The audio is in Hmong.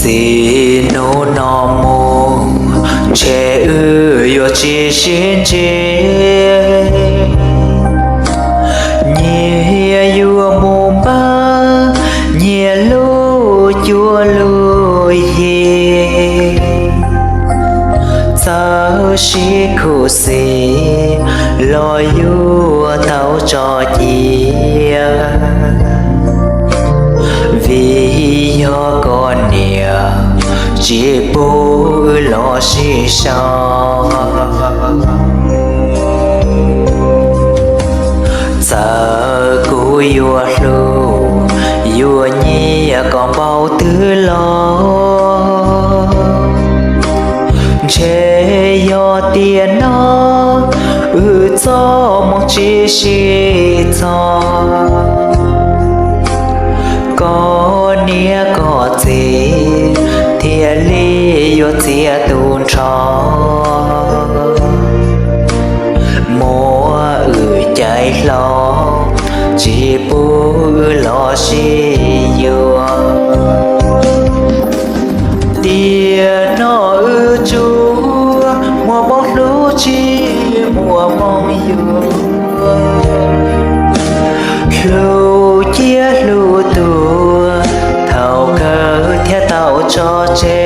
Txij hnub no mus ntshe wb yuav tsis sib ntsib, nyias yuav mus npaj nyias lub cuab lub yig. Txawm sib khuv xim los yuav tau tso cia, vim yog koj niam tsis pub wb los sib sau. Txawm kuv yuav hlub yuav nyiam koj npaum twg los, ntshe yog tiam no wb txoj hmoo tsis sib txog. Koj niam koj txiv thiaj li yuav txiav tu nrho, muab wb cais hlo tsis pub wb los sib yuav. Tiam no wb tsuas muaj hmoov hlub tsis muaj hmoov yuav, hlub ciaj hlub tuag thaum kawg thiaj tau tso tseg.